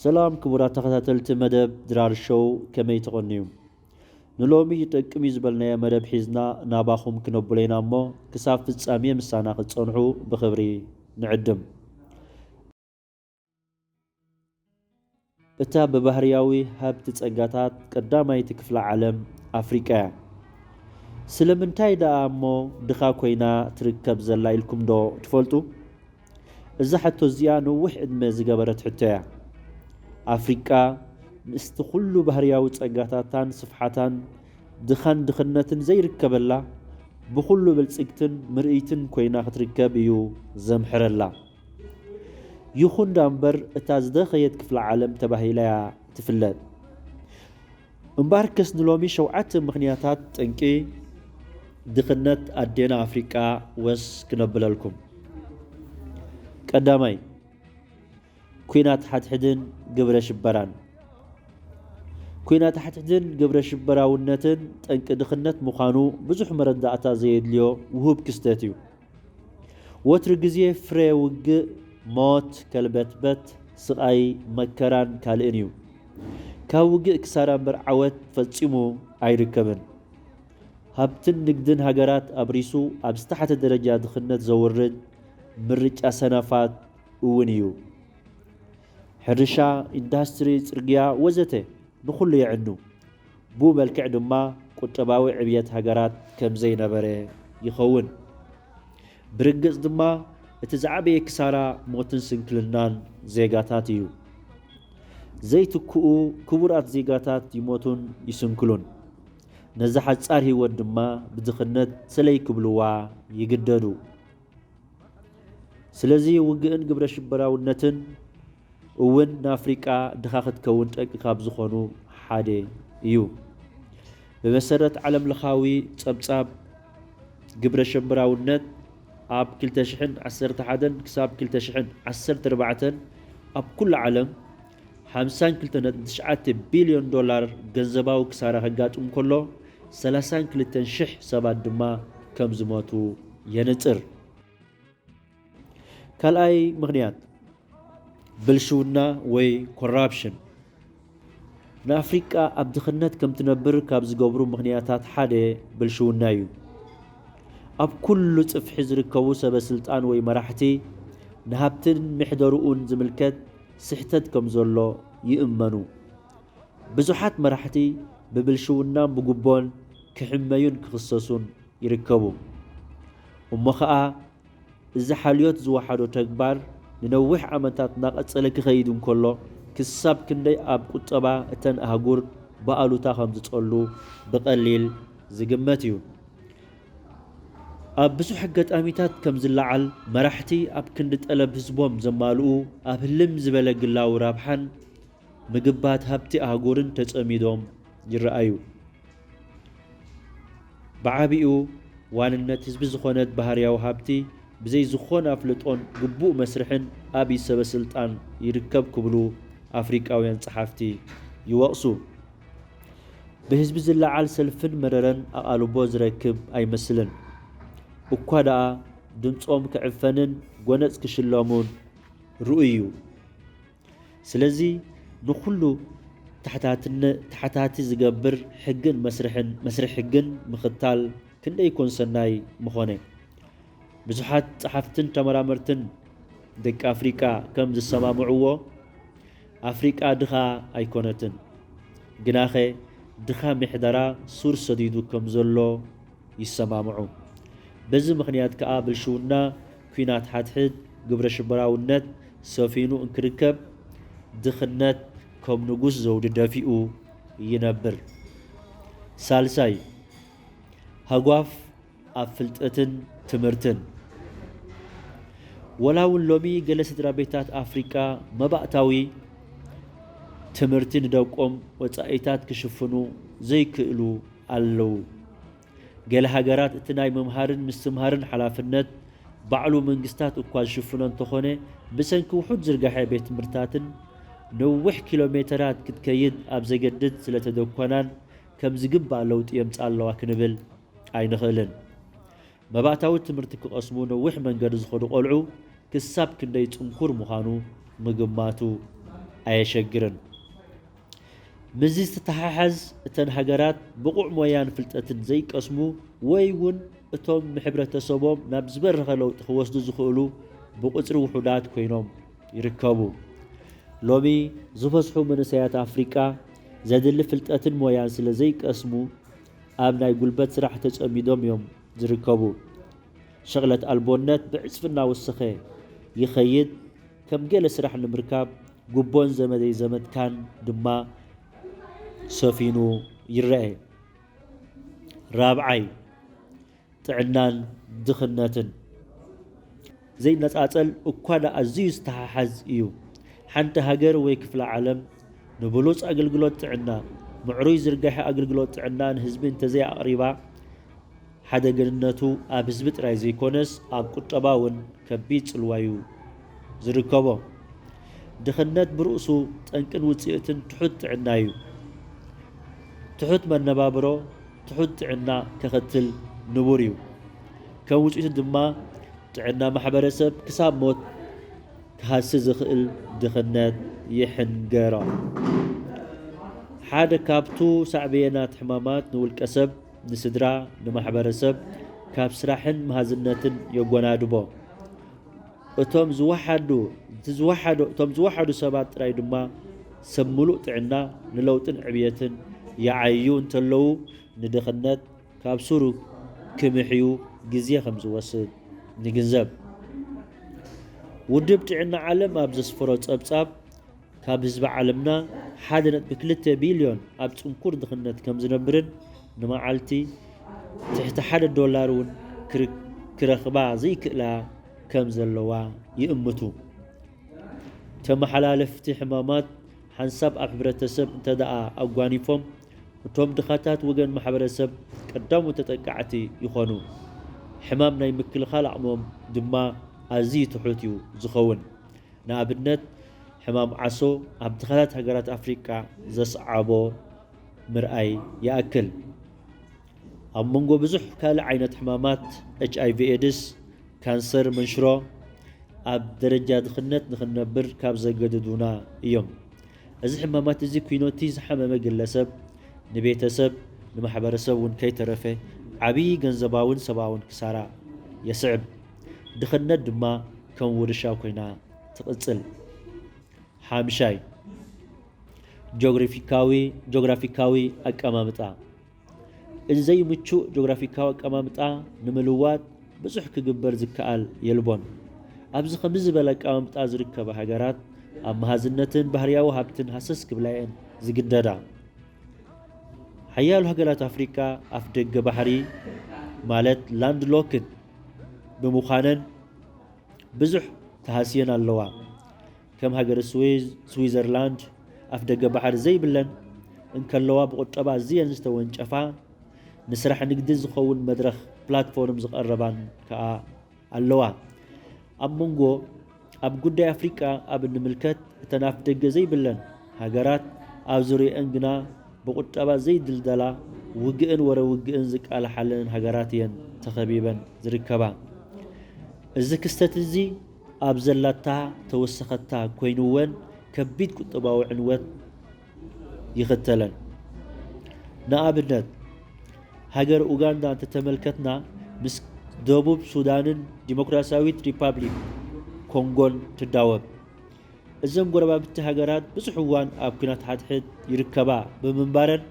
ሰላም ክቡራት ተኸታተልቲ መደብ ድራር ሾው፣ ከመይ ትቐንዩ? ንሎሚ ይጠቅም እዩ ዝበልናዮ መደብ ሒዝና ናባኹም ክነብሎ ኢና እሞ፣ ክሳብ ፍጻሜ ምሳና ክትጸንሑ ብኽብሪ ንዕድም። እታ ብባህርያዊ ሃብቲ ጸጋታት ቀዳማይቲ ክፍለ ዓለም ኣፍሪቃ እያ። ስለምንታይ ደኣ እሞ ድኻ ኮይና ትርከብ ዘላ ኢልኩም ዶ ትፈልጡ? እዛ ሕቶ እዚኣ ነዊሕ ዕድመ ዝገበረት ሕቶ እያ። ኣፍሪቃ ምስቲ ኩሉ ባህርያዊ ጸጋታታን ስፍሓታን ድኻን ድኽነትን ዘይርከበላ ብኹሉ ብልጽግትን ምርእይትን ኮይና ክትርከብ እዩ ዘምሕረላ። ይኹን ደኣ እምበር እታ ዝደኸየት ክፍለ ዓለም ተባሂላ እያ ትፍለጥ። እምበኣርከስ ንሎሚ ሸውዓተ ምኽንያታት ጠንቂ ድኽነት ኣዴና ኣፍሪቃ ወስ ክነብለልኩም። ቀዳማይ፣ ኲናት ሓድሕድን ግብረ ሽበራን። ኲናት ሓድሕድን ግብረ ሽበራውነትን ጠንቂ ድኽነት ምዃኑ ብዙሕ መረዳእታ ዘየድልዮ ውሁብ ክስተት እዩ። ወትሩ ግዜ ፍረ ውግእ ሞት፣ ከልበትበት፣ ስቓይ፣ መከራን ካልእን እዩ። ካብ ውግእ ክሳራ እምበር ዓወት ፈጺሙ ኣይርከብን። ሃብትን ንግድን ሃገራት ኣብሪሱ ኣብ ዝተሓተ ደረጃ ድኽነት ዘውርድ ምርጫ ሰነፋት እውን እዩ። ሕርሻ፣ ኢንዳስትሪ፣ ጽርግያ ወዘተ ንኹሉ የዕኑ። ብኡ መልክዕ ድማ ቁጠባዊ ዕብየት ሃገራት ከም ዘይነበረ ይኸውን። ብርግጽ ድማ እቲ ዝዓበየ ክሳራ ሞትን ስንክልናን ዜጋታት እዩ። ዘይትክኡ ክቡራት ዜጋታት ይሞቱን ይስንክሉን። ነዛ ሓጻር ህይወት ድማ ብድኽነት ሰለይ ክብልዋ ይግደዱ። ስለዚ ውግእን ግብረ ሽበራውነትን እውን ንኣፍሪቃ ድኻ ክትከውን ጠንቂ ካብ ዝኾኑ ሓደ እዩ። ብመሰረት ዓለምለኻዊ ጸብጻብ ግብረ ሽበራውነት ኣብ ክልተ ሽሕን ዓሰርተ ሓደን ክሳብ ክልተ ሽሕን ዓሰርተ ኣርባዕተን ኣብ ኩሉ ዓለም ሓምሳን ክልተ ነጥቢ ትሽዓተ ቢልዮን ዶላር ገንዘባዊ ክሳራ ከጋጥም ከሎ፣ ሰላሳን ክልተን ሽሕ ሰባት ድማ ከም ዝሞቱ የንጽር። ካልኣይ ምኽንያት፣ ብልሽውና ወይ ኮራፕሽን። ንኣፍሪቃ ኣብ ድኽነት ከም ትነብር ካብ ዝገብሩ ምኽንያታት ሓደ ብልሽውና እዩ። ኣብ ኩሉ ጽፍሒ ዝርከቡ ሰበ ስልጣን ወይ መራሕቲ ንሃብትን ምሕደርኡን ዝምልከት ስሕተት ከም ዘሎ ይእመኑ። ብዙሓት መራሕቲ ብብልሽውናን ብጉቦን ክሕመዩን ክኽሰሱን ይርከቡ። እሞ ኸኣ እዚ ሓልዮት ዝወሓዶ ተግባር ንነዊሕ ዓመታት እናቐጸለ ክኸይድ እንከሎ፣ ክሳብ ክንደይ ኣብ ቁጠባ እተን ኣህጉር ብኣሉታ ከም ዝጸሉ ብቐሊል ዝግመት እዩ። ኣብ ብዙሕ ኣጋጣሚታት ከም ዝለዓል፣ መራሕቲ ኣብ ክንዲ ጠለብ ህዝቦም ዘማልኡ፣ ኣብ ህልም ዝበለ ግላዊ ረብሓን ምግባት ሃብቲ ኣህጉርን ተጸሚዶም ይረኣዩ። ብዓቢኡ ዋንነት ህዝቢ ዝኾነት ባህርያዊ ሃብቲ ብዘይ ዝኾነ ኣፍልጦን ግቡእ መስርሕን ኣብ ኢድ ሰበ ስልጣን ይርከብ ክብሉ ኣፍሪቃውያን ጸሓፍቲ ይወቕሱ። ብህዝቢ ዝለዓል ሰልፍን መረረን ኣቓልቦ ዝረክብ ኣይመስልን። እኳ ደኣ ድምጾም ክዕፈንን ጎነጽ ክሽለሙን ርኡይ እዩ። ስለዚ ንኹሉ ተሓታትነ-፣ ተሓታቲ ዝገብር ሕግን መስርሕን፣ መስርሕ ሕግን ምኽታል ክንደይ ኮን ሰናይ ምኾነ። ብዙሓት ጸሓፍትን ተመራመርትን ደቂ ኣፍሪቃ ከም ዝሰማምዕዎ፣ ኣፍሪቃ ድኻ ኣይኮነትን። ግናኸ ድኻ ምሕደራ ሱር ሰዲዱ ከም ዘሎ ይሰማምዑ። በዚ ምኽንያት ከኣ ብልሽውና፣ ኲናት ሓድሕድ፣ ግብረ ሽበራውነት ሰፊኑ እንክርከብ፣ ድኽነት ከም ንጉስ ዘውዲ ደፊኡ ይነብር። ሳልሳይ፣ ሃጓፍ ኣብ ፍልጠትን ትምህርትን። ወላ እውን ሎሚ ገለ ስድራ ቤታት ኣፍሪቃ መባእታዊ ትምህርቲ ንደቆም ወጻኢታት ክሽፍኑ ዘይክእሉ ኣለዉ። ገለ ሃገራት እቲ ናይ ምምሃርን ምስትምሃርን ሓላፍነት ባዕሉ መንግስታት እኳ ዝሽፍኖ እንተኾነ፣ ብሰንኪ ውሑድ ዝርጋሐ ቤት ትምህርትታትን ነዊሕ ኪሎ ሜተራት ክትከይድ ኣብ ዘገድድ ስለተደኮናን ከም ዝግባእ ለውጢ የምጽኣ ኣለዋ ክንብል ኣይንኽእልን። መባእታዊ ትምህርቲ ክቐስሙ ነዊሕ መንገዲ ዝኸዱ ቆልዑ ክሳብ ክንደይ ጽንኩር ምዃኑ ምግማቱ ኣየሸግርን። ምስዚ ዝተተሓሓዝ እተን ሃገራት ብቑዕ ሞያን ፍልጠትን ዘይቀስሙ ወይ እውን እቶም ንሕብረተሰቦም ናብ ዝበረኸ ለውጢ ክወስዱ ዝኽእሉ ብቑጽሪ ውሑዳት ኮይኖም ይርከቡ። ሎሚ ዝበዝሑ መንእሰያት ኣፍሪቃ ዘድሊ ፍልጠትን ሞያን ስለ ዘይቀስሙ ኣብ ናይ ጉልበት ስራሕ ተጸሚዶም እዮም ዝርከቡ። ሸቕለት ኣልቦነት ብዕጽፊ እናወሰኸ ይኸይድ። ከም ገለ ስራሕ ንምርካብ ጉቦን ዘመደይ ዘመድካን ድማ ሰፊኑ ይረአ። ራብዓይ፣ ጥዕናን ድኽነትን ዘይነጻጸል እኳ ደኣ ኣዝዩ ዝተሓሓዝ እዩ። ሓንቲ ሃገር ወይ ክፍለ ዓለም ንብሉጽ ኣገልግሎት ጥዕና፣ ምዕሩይ ዝርጋሐ ኣገልግሎት ጥዕና ንህዝቢ እንተዘይኣቕሪባ፣ ሓደገንነቱ ኣብ ህዝቢ ጥራይ ዘይኮነስ ኣብ ቁጠባ እውን ከቢድ ጽልዋ እዩ ዝርከቦ። ድኽነት ብርእሱ ጠንቅን ውጽኢትን ትሑት ጥዕና እዩ። ትሑት መነባብሮ ትሑት ጥዕና ከኸትል ንቡር እዩ። ከም ውጽኢቱ ድማ ጥዕና ማሕበረሰብ ክሳብ ሞት ክሃሲ ዝኽእል ድኽነት ይሕንገሮ። ሓደ ካብቱ ሳዕቤናት ሕማማት ንውልቀ ሰብ፣ ንስድራ፣ ንማሕበረሰብ ካብ ስራሕን መሃዝነትን የጎናድቦ። እቶም ዝወሓዱ እቲ ዝወሓዶ እቶም ዝወሓዱ ሰባት ጥራይ ድማ ሰብ ምሉእ ጥዕና ንለውጥን ዕብየትን ይዓዩ እንተለዉ፣ ንድኽነት ካብ ሱሩ ክምሕዩ ግዜ ከም ዝወስድ ንግንዘብ። ውድብ ጥዕና ዓለም ኣብ ዘስፈሮ ጸብጻብ፣ ካብ ህዝቢ ዓለምና ሓደ ነጥቢ ክልተ ቢልዮን ኣብ ጽንኩር ድኽነት ከም ዝነብርን ንመዓልቲ ትሕቲ ሓደ ዶላር እውን ክር- ክረኽባ ዘይክእላ ከም ዘለዋ ይእምቱ። ተመሓላለፍቲ ሕማማት ሓንሳብ ኣብ ሕብረተሰብ እንተደኣ ኣጓኒፎም፣ እቶም ድኻታት ወገን ማሕበረሰብ ቀዳሞት ተጠቃዕቲ ይኾኑ። ሕማም ናይ ምክልኻል ዓቕሞም ድማ ኣዝዩ ትሑት እዩ ዝኸውን። ንኣብነት፣ ሕማም ዓሶ ኣብ ድኻታት ሃገራት ኣፍሪቃ ዘስዓቦ ምርኣይ ይኣክል። ኣብ መንጎ ብዙሕ ካልእ ዓይነት ሕማማት፣ ኤች ኣይ ቪ ኤድስ፣ ካንሰር መንሽሮ፣ ኣብ ደረጃ ድኽነት ንኽንነብር ካብ ዘገድዱና እዮም። እዚ ሕማማት እዚ ኩይኖቲ ዝሓመመ ግለሰብ፣ ንቤተሰብ፣ ንማሕበረሰብ እውን ከይተረፈ ዓብዪ ገንዘባውን ሰብኣውን ክሳራ የስዕብ። ድኽነት ድማ ከም ውርሻ ኮይና ትቕጽል። ሓምሻይ፣ ጆግራፊካዊ ጆግራፊካዊ ኣቀማምጣ። እዚ ዘይምቹእ ጆግራፊካዊ ኣቀማምጣ ንምልዋጥ ብዙሕ ክግበር ዝከኣል የልቦን። ኣብዚ ከምዚ ዝበለ ኣቀማምጣ ዝርከባ ሃገራት ኣብ መሃዝነትን ባህርያዊ ሃብትን ሃሰስ ክብላ እየን ዝግደዳ። ሓያሎ ሃገራት ኣፍሪቃ ኣፍ ደገ ባሕሪ ማለት ላንድ ሎክድ ብምዃነን ብዙሕ ተሃስየን ኣለዋ። ከም ሃገረ ስዊዝ፣ ስዊዘርላንድ ኣፍ ደገ ባሕሪ ዘይብለን እንከለዋ ብቁጠባ ኣዝየን ዝተወንጨፋ ንስራሕ ንግዲ ዝኸውን መድረኽ ፕላትፎርም ዝቐረባን ከኣ ኣለዋ። ኣብ መንጎ ኣብ ጉዳይ ኣፍሪቃ ኣብ እንምልከት እተን ኣፍ ደገ ዘይብለን ሃገራት ኣብ ዙርየአን ግና ብቁጠባ ዘይድልደላ ውግእን ወረ ውግእን ዝቃልሓለን ሃገራት እየን ተኸቢበን ዝርከባ። እዚ ክስተት እዚ ኣብ ዘላታ ተወሰኸታ ኮይኑወን ከቢድ ቁጠባዊ ዕንወት ይኽተለን። ንኣብነት ሃገር ኡጋንዳ እንተተመልከትና ምስ ደቡብ ሱዳንን ዲሞክራሲያዊት ሪፓብሊክ ኮንጎን ትዳወብ። እዘን ጎረባብቲ ሃገራት ብዙሕ እዋን ኣብ ኲናት ሓድሕድ ይርከባ ብምንባረን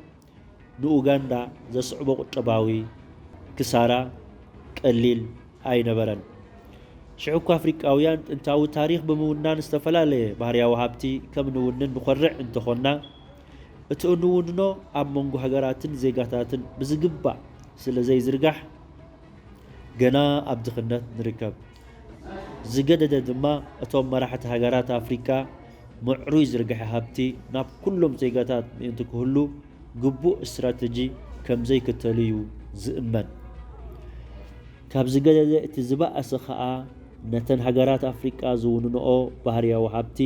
ንኡጋንዳ ዘስዕቦ ቁጠባዊ ክሳራ ቀሊል ኣይነበረን። ሽዑ እኳ ኣፍሪቃውያን ጥንታዊ ታሪኽ ብምውናን ዝተፈላለየ ባህርያዊ ሃብቲ ከም ንውንን ንኾርዕ እንተኾንና፣ እቲ እንውንኖ ኣብ መንጎ ሃገራትን ዜጋታትን ብዝግባእ ስለ ዘይዝርጋሕ ገና ኣብ ድኽነት ንርከብ። ዝገደደ ድማ እቶም መራሕቲ ሃገራት ኣፍሪቃ ምዕሩይ ዝርግሐ ሃብቲ ናብ ኩሎም ዜጋታት ምእንቲ ክህሉ ግቡእ ስትራተጂ ከም ዘይክተሉ እዩ ዝእመን። ካብ ዝገደደ እቲ ዝበኣሰ ኸኣ ነተን ሃገራት ኣፍሪቃ ዝውንንኦ ባህርያዊ ሃብቲ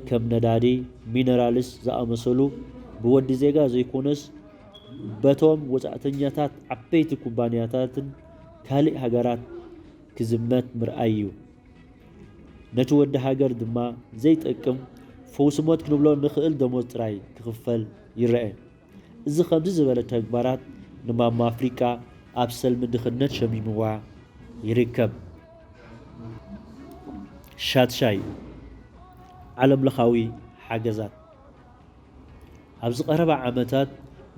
ከም ነዳዲ፣ ሚነራልስ ዝኣመሰሉ ብወዲ ዜጋ ዘይኮነስ በቶም ወጻእተኛታት ዓበይቲ ኩባንያታትን ካልእ ሃገራት ክዝመት ምርኣይ እዩ። ነቲ ወዲ ሃገር ድማ ዘይጠቅም ፈውሲ ሞት ክንብሎ ንኽእል ደሞዝ ጥራይ ክኽፈል ይረአ። እዚ ከምዚ ዝበለ ተግባራት ንማማ ኣፍሪቃ ኣብ ሰልሚ ድኽነት ሸሚምዋ ይርከብ። ሻትሻይ ዓለምለኻዊ ሓገዛት። ኣብዚ ቀረባ ዓመታት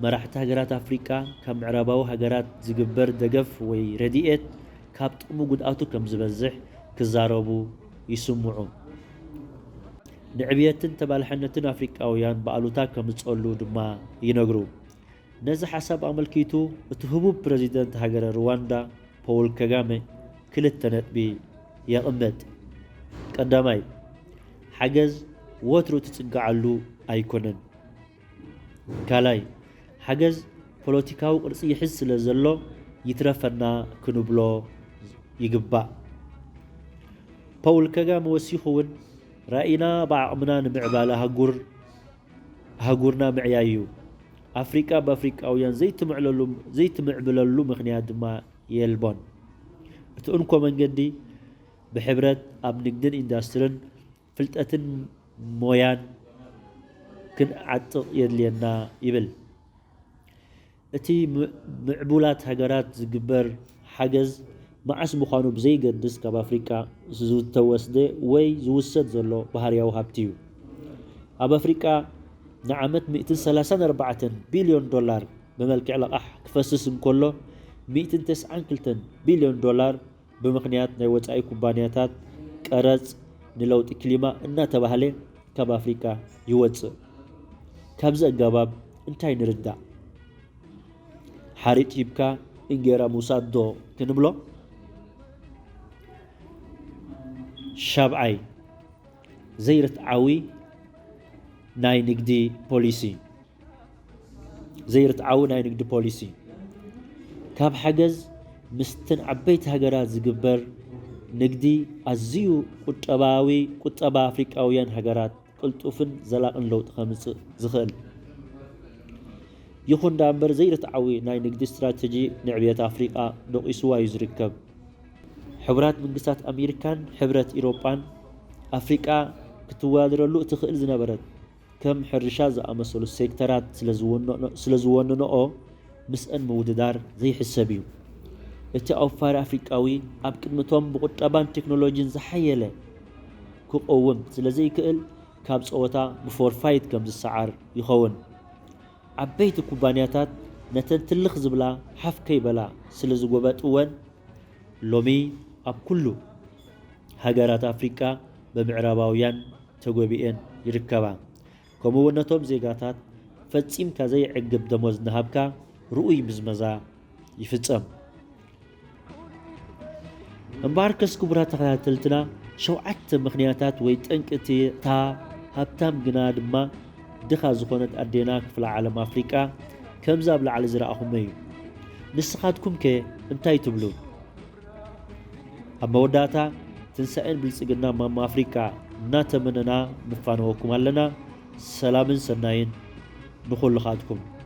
መራሕቲ ሃገራት ኣፍሪቃ ካብ ምዕራባዊ ሃገራት ዝግበር ደገፍ ወይ ረድኤት ካብ ጥቕሙ ጉድኣቱ ከም ዝበዝሕ ክዛረቡ ይስምዑ። ንዕብየትን ተባላሕነትን ኣፍሪቃውያን ብኣሉታ ከምጸሉ ድማ ይነግሩ። ነዚ ሓሳብ ኣመልኪቱ እቲ ህቡብ ፕረዚደንት ሃገረ ሩዋንዳ ፖውል ከጋመ ክልተ ነጥቢ የቕምጥ። ቀዳማይ፣ ሓገዝ ወትሩ ትጽግዓሉ ኣይኮነን። ካልኣይ፣ ሓገዝ ፖለቲካዊ ቅርጺ ይሕዝ ስለ ዘሎ ይትረፈና ክንብሎ ይግባእ። ፖውል ከጋመ ወሲኹ እውን ራኢና ብዓቕምና ንምዕባለ ኣህጉር ኣህጉርና ምዕያይ እዩ። ኣፍሪቃ ብኣፍሪቃውያን ዘይትምዕለሉ ዘይትምዕብለሉ ምኽንያት ድማ የልቦን። እቲ እንኮ መንገዲ ብሕብረት ኣብ ንግድን ኢንዳስትርን ፍልጠትን ሞያን ክንዓጥቕ የድልየና ይብል። እቲ ም- ምዕቡላት ሃገራት ዝግበር ሓገዝ መዓስ ምዃኑ ብዘይገድስ ካብ ኣፍሪቃ ዝተወስደ ወይ ዝውሰድ ዘሎ ባህርያዊ ሃብቲ እዩ። ኣብ ኣፍሪቃ ንዓመት ሚእትን ሰላሳን ኣርባዕተን ቢልዮን ዶላር ብመልክዕ ለቓሕ ክፈስስ እንከሎ ሚእትን ተስዓን ክልተን ቢልዮን ዶላር ብምኽንያት ናይ ወጻኢ ኩባንያታት ቀረጽ ንለውጢ ክሊማ እናተባህለ ካብ ኣፍሪቃ ይወጽእ። ካብዚ ኣገባብ እንታይ ንርዳእ? ሓሪጥ ሂብካ እንጌራ ምውሳድ ዶ ክንብሎ? ሻብዓይ፣ ዘይርትዓዊ ናይ ንግዲ ፖሊሲ። ዘይርትዓዊ ናይ ንግዲ ፖሊሲ። ካብ ሓገዝ ምስተን ዓበይቲ ሃገራት ዝግበር ንግዲ ኣዝዩ ቁጠባዊ ቁጠባ ኣፍሪቃውያን ሃገራት ቅልጡፍን ዘላቕን ለውጢ ከምጽእ ዝኽእል። ይኹን ደኣ እምበር ዘይርትዓዊ ናይ ንግዲ ስትራተጂ ንዕብየት ኣፍሪቃ ደቂስዋ እዩ ዝርከብ። ሕቡራት መንግስታት ኣሜሪካን ሕብረት ኢሮጳን ኣፍሪቃ ክትወዳደረሉ እትኽእል ዝነበረት ከም ሕርሻ ዝኣመሰሉ ሴክተራት ስለ ዝወነኖ- ስለ ዝወነንኦ ምስአን ምውድዳር ዘይሕሰብ እዩ። እቲ ኣውፋሪ ኣፍሪቃዊ ኣብ ቅድሚቶም ብቁጠባን ቴክኖሎጂን ዝሓየለ ክቐውም ስለ ዘይክእል ካብ ጸወታ ብፎርፋይት ከም ዝሰዓር ይኸውን። ዓበይቲ ኩባንያታት ነተን ትልኽ ዝብላ ሓፍ ከይበላ ስለ ዝጎበጥወን ሎሚ ኣብ ኩሉ ሃገራት ኣፍሪቃ ብምዕራባውያን ተጎቢኤን ይርከባ። ከምኡ እውን ነቶም ዜጋታት ፈጺምካ ዘየዕግብ ደሞዝ እናሃብካ ርኡይ ምዝመዛ ይፍጸም። እምበኣርከስ ክቡራት ተኸታተልትና ሸውዓተ ምኽንያታት ወይ ጠንቂ እቲ እታ ሃብታም ግና ድማ ድኻ ዝኾነት ኣዴና ክፍለ ዓለም ኣፍሪቃ ከምዚ ኣብ ላዕሊ ዝረኣኹሞ እዩ። ንስኻትኩም ከ እንታይ ትብሉ? ኣብ መወዳእታ ትንሳኤን ብልጽግና ማማ ኣፍሪቃ እናተመነና ንፋነወኩም ኣለና። ሰላምን ሰናይን ንኹልኻትኩም።